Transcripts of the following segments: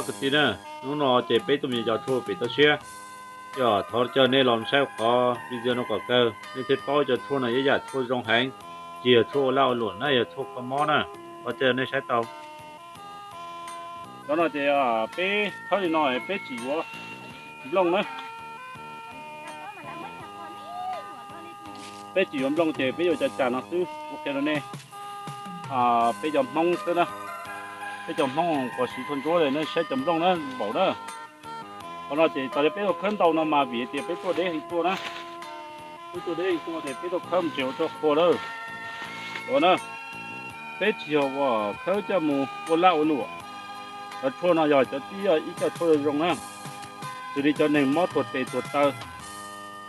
Kwv tij na, hnub no ces peb tuaj mus yos tshuaj pem toj siab. Yog thov caw nej los saib qhov video no kom kawg, nej thiaj paub cov tshuaj no yog yam tshuaj zoo heev, tsis yog tshuaj ua laj ua luam na, yog tshuaj kho mob na. Thov caw nej saib tau. Cov no ces peb khawb li no peb tsis yuav nplooj na. Peb tsis yuav nplooj ces peb yuav cov cas no xwb. Ua qhia rau nej, peb cov Hmoob xwb na, peb cov Hmoob kuv siv tshuaj ntsuab li, nej saib cov nplooj na npaum na. Qhov no ces tas li peb tuaj khawb ntau no mas vim tias peb tuaj deb heev tuaj na. Peb tuaj deb heev tuaj ces peb tuaj khawb mus tsev ua tshuaj qhua lawm. Ua na, peb tsis yog uas khawb coj mus ua laj ua luam. Cov tshuaj no yog cov tib ib co tshuaj zoo na, xws li cov neeg mob tuag tes tuag taw,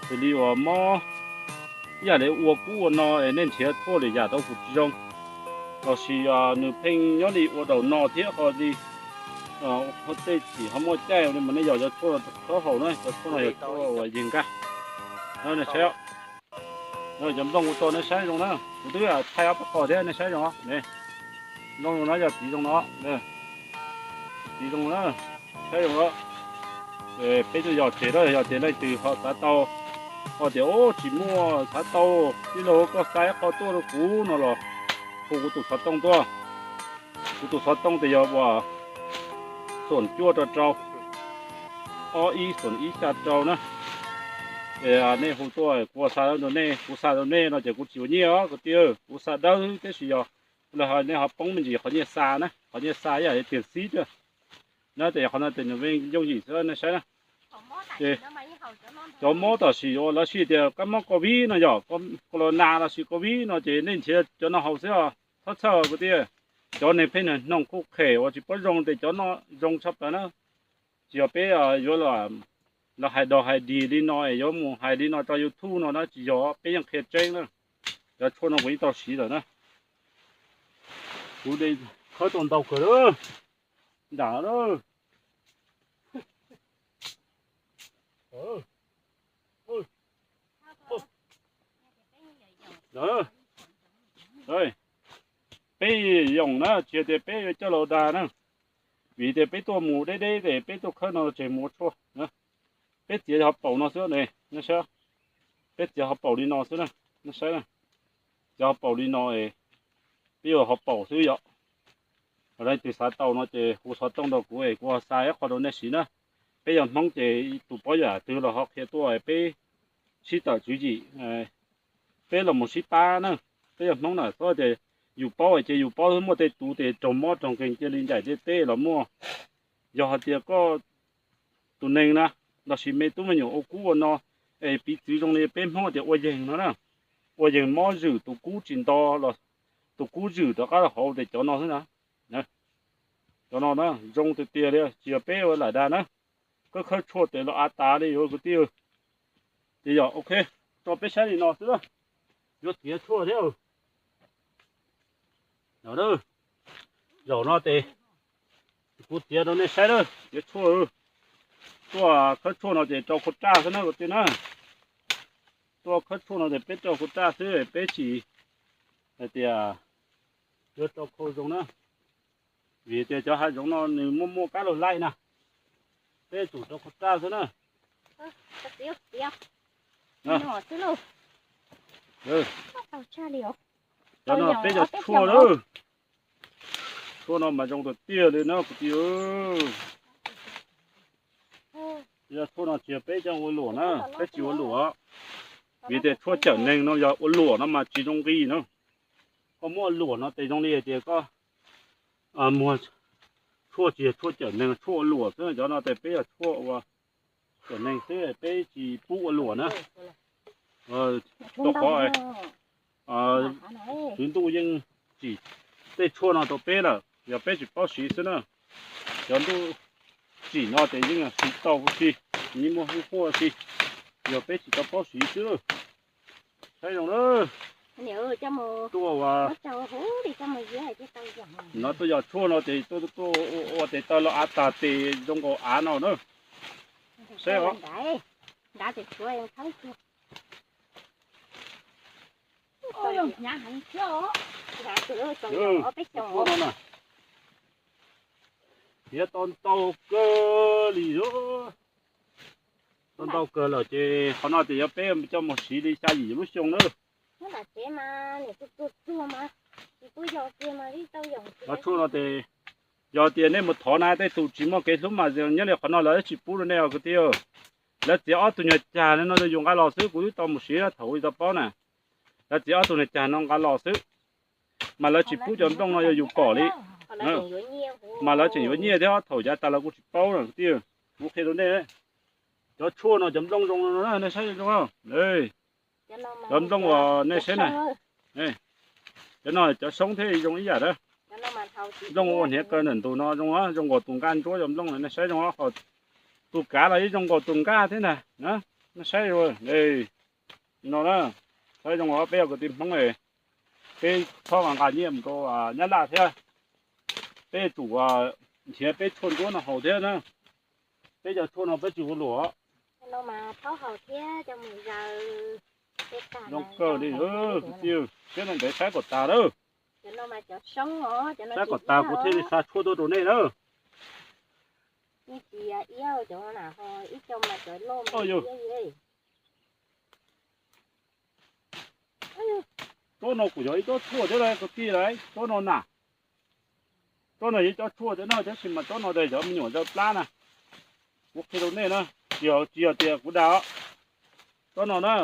xws li uas mob ib yam li ua kub ua no es nej nrhiav tshuaj lwm yam tau kuj tsis zoo, los sis nws pheej nyob li ua daus no thiab qhov li tej txim ho muaj caij li mas nej yog cov tshuaj khawb haus na, cov tshuaj no yog tshuaj uas yeeg nkaj. Nej saib, cov nplooj ua tau nej saib zoo na, kuv twb thaij ob peb qho thiab nej saib zoo. Nplooj zoo no yog txiv zoo no, txiv zoo na, saib zoo na. Peb tuaj yos tsev na, yog tias leej twg ho xav tau, ho tias ub tsis muaj xav tau, tij laug koj xa ib qho tuaj rau kuv no los hu kuv tus xov tooj tuaj. Kuv tus xov tooj ces yog uas xoom cuaj rau rau, ob ib xoom ib xya rau na. Es nej hu tuaj kuv xa rau nej, kuv xa rau nej no ces kuv tsis ua nyiaj os kwv tij, kuv xa dawb tab sis yog lawv nej ho poob me ntsis qhov nyiaj xa na, qhov nyiaj xa ib yam li tiag xib na. Ces qhov no ces nws yeej yooj yim xwb nej saib na. Ces cov mob tam sim uas lawv siv tias kab mob covid no yog corona los sis covid no ces nej nrhiav cov no haus xwb os, txhob txhawj kwv tij. Cov neeg pheej hnoos kuj qhem uas tsis paub zoo ces cov no zoo tshaj plaws na. Tsis yog peb yuav los hais dog hais dig li no es yuav mus hais li no rau YouTube no na, tsis yog, peb yeej qhia tseeb na. Cov tshuaj no kuv yeej tau siv lawm na. Kuv khawb tau ntau kawg lawm. Nram lawm. Peb yoom na, tsis yog tias peb yuav coj los dag na, vim tias peb tuaj mus deb deb es peb tuaj khawb no tseg mus ua tshuaj. Peb txiav ho paum no xwb ne, nej saib. Peb txiav ho paum li no xwb na, nej saib na. Txiav ho paum li no, peb yuav ho paum xwb yom. Leej twg xav tau no ces hu xov tooj rau kuv es kuv xa ib qho rau nej siv na. Peb yog Hmoob ces tus paub yam twg los ho qhia tuaj, peb sib tawm tswv yim, peb los mus sib pab na. Peb yog Hmoob na, txhob tias yus paub ces yus paub, muaj tej tus ces raug mob raug nkeeg cia li ncaim tej teb los muaj. Yog hais tias koj tus neeg na, los sis me tub me nyuam ua kub ua no, es piv txwv zoo li peb Hmoob tias ua yeeg no na, ua yeeg mob zwm tus kub tsis nto los tus kub zwm rov qab los hauv ces cov no xwb na. Cov no na zoo tiag tiag li, tsis yog peb ua lam dag na. Khawb khawb tshuaj ces los av tas li yuav kwv tij. Ces yog ok, tso peb saib li no xwb, yuav txiav tshuaj thiab. Zaum no ces kuv txiav rau nej saib na, txiav tshuaj. Tuaj khawb tshuaj no ces rau khau raj xwb na kwv tij na. Tuaj khawb tshuaj no ces peb rau khau raj xwb, peb tsis hais tias yuav rau khau zoo na. Vim tias cov hav zoov no nws muaj muaj kab laug laij na. Peb tsum rau khau raj xwb na. Cov no peb cov tshuaj lawm. Tshuaj no mas zoo tiag tiag li na kwv tij. Yog tshuaj no tsis yog peb coj ua luam na, peb tsis ua luam. Vim tias tshuaj cawm neeg no yog ua luam no mas tsis zoo nqi na. Koj muab ua luam no ces zoo li hais tias koj muag tshuaj tsis yog tshuaj cawm neeg, tshuaj ua luam xwb. Cov no ces peb yog tshuaj ua cawm neeg xwb, peb tsis pub ua luam na. Rau qhov tswv ntuj yeej tsim tej tshuaj no rau peb lawm, yog peb tsis paub siv xwb na. Cov ntuj tsim no ces yeej siv tau huv si, yeej muaj hwj huaj si, yog peb tsis tau paub siv xwb. Saib zoo lawm. Tuaj ua no tuaj yos tshuaj no ces tuaj tuaj ua tes taw los av tag tes zoo nkaus av no na. Saib os. Tshuaj no na, Thiab tau ntau kawg li, tau ntau kawg lawm ces qhov no ces yog peb coj mus siv li xya yim lub xyoo na. Cov tshuaj no ces yog tias nej mus thov na tej tus tsis muaj kev hlub mas nyob li qhov no lawv tsis pub rau nej os kwv tij. Lawv txiav ob tug nyuag cag no rau yus nqa los xwb, kuv twb tau mus siv thaum ub tau paub na. Lawv txiav ob tug nyuag cag no nqa los xwb, mas lawv tsis pub cov nplooj no rau yus pom li. Mas lawv tseem yuav nyiaj thiab, thaum yav tas los kuv tsis paub na kwv tij. Kuv qhia rau nej, cov tshuaj no cov nplooj zoo no nej saib zoo. Cov nplooj uas nej saib na, cov no cov soob thiab zoo ib yam na. Nplooj ua hniav kaw ntawm ntug no zoo, zoo nkaus tus nkaj ntsuab cov nplooj no nej saib zoo, ho tus kav los yeej zoo nkaus tus nkaj thiab ntag. Nej saib no na, saib zoo os peb yog kwv tij Hmoob, peb txhob nqa nyiaj mus rau Nyab Laj thiab. Peb tsum nrhiav peb tshuaj ntsuab no haus thiab na. Peb cov tshuaj no peb tsis ua luam. Zoo kawg li kwv tij, siab no ntev saib kom tas lawm. Saib kom tas kuv thiaj li xa tshuaj tuaj rau nej na. Tsob no kuj yog ib tsob tshuaj thiab kwv tij lauj, tsob no na. Tsob no yog ib tsob tshuaj thiab no, tab sis mas tsob no ces cov me nyuam zaws plab na. Kuv qhia rau nej na, tsis yog, tsis yog tias kuv dag os. Tsob no na,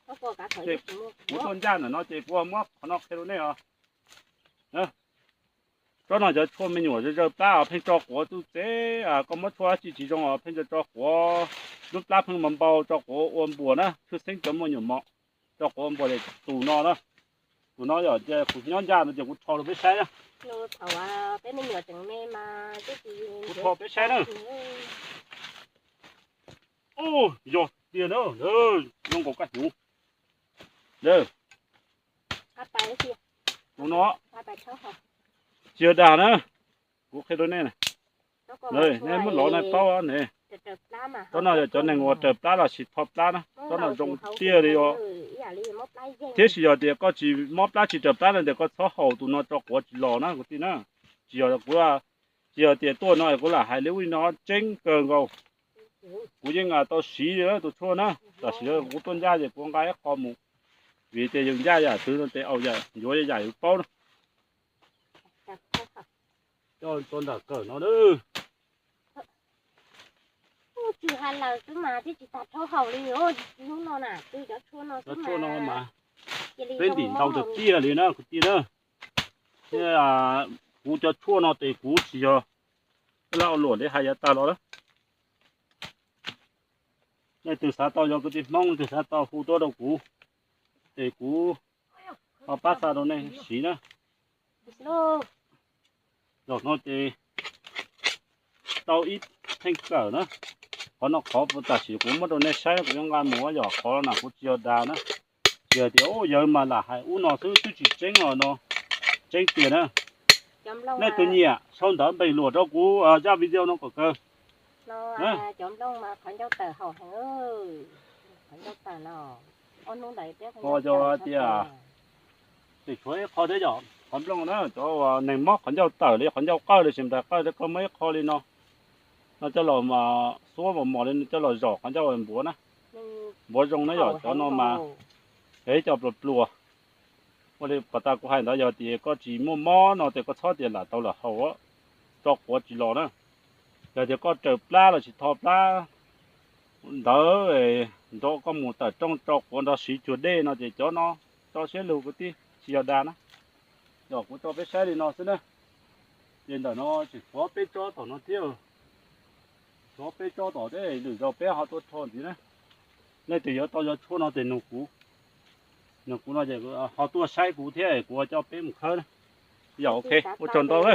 kuv tuaj ncaj ntawm no ces kuv muab qhov no qhia rau nej os. Tsob no cov tshuaj me nyuam zaws plab os, pheej tso quav txuj txev, koj muab tshuaj dab tsi tsis zoo os, pheej tso quav, lub plab pheej npau npau, tso quav ua npuas na, tshwj xeeb cov muaj nyuam mos, tso quav ua npuas li tus no na. Tus no yog kuv nyob ncaj no ces kuv rho rau peb saib na. Kuv rho peb saib na. Yog tiag na, zoo nkaus kab hnyuv. Tus no tsis yog dag na, kuv qhia rau nej na. Nej muab lov nej paub ne. Tsob no yog cov neeg uas raws plab los sis tho plab na, tsob no zoo tiag li os. Thiab tsis yog tias koj tsis mob plab tsis raws plab no tias koj txhob haus tus no tso quav tsis los na kwv tij na. Tsis yog kuv, tsis yog tias tuaj no kuv lam hais li ub li no, tseeb kawg nkaus. Kuv yeej tau siv tus tshuaj na, tam sim kuv tuaj ncaj ces kuv nqa ib qho mus, vim tias yus ncaj yam twg no ces yuav yam yus paub na. Coj rau nram kawm no. Cov tshuaj no mas peb ntim ntau tiag tiag li na kwv tij na. Thiab kuv cov tshuaj no ces kuv tsis yog laj ua luam li hais yav tag los lawm. Nej twg xav tau, yog kwv tij Hmoob twg xav tau hu tuaj rau kuv, ces kuv ho pab xa rau nej siv na. Zaum no ces tau ib theej kawm na. Qhov no qhov tam sim kuv muab rau nej saib, kuv yuav nqa mus yom, qhov no kuv tsis yog dag na. Tsis yog tias yawg mas lam hais ub no xwb, twb tsis tseeb os no, tseeb tiag na. Nej tus nyiam sau ntawv npe luam rau kuv zaj video no kom kawg. Cov nplooj mas qhov ncauj tawm haum heev. Qhov ncauj tawm no, ob hnub ntawd peb qhov ncauj tawm tias tseem tshuav ib qho thiab yom, qhov nplooj na, cov uas neeg mob qhov ncauj tawm li qhov ncauj qawj li sis nplaim qawj thiab, koj muab ib qho li no, no coj los xuab mos mos li no coj los zom qhov ncauj npuav na, npuav zoo na yom, cov no mas yog ib co pluas pluas. Ua li pas tas kuv hais ntawd, yog tias koj tsis muaj mob no ces koj txhob tias lam tau lam haus, tso quav tsis los na. Yog tias koj raws plab los sis tho plab ntawd nrog koj mus tawm rooj tso quav nrog siv cuag dej no ces cov no tso siab lug kwv tij, tsis yog dag na. Yog kuv tso peb saib li no xwb na. Ces ntawm no tseem tshuav peb tsob tom no thiab. Tshuav peb tsob tom thiab, lwm zaus peb ho tuaj rho ntxiv na. Nej twg yuav tau cov tshuaj no ces nug kuv, nug kuv no ces ho tuaj saib kuv thiab kuv coj peb mus khawb na. Yog ok, ua tsaug ntau na.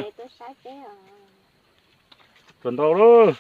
Tsaug ntau lauj.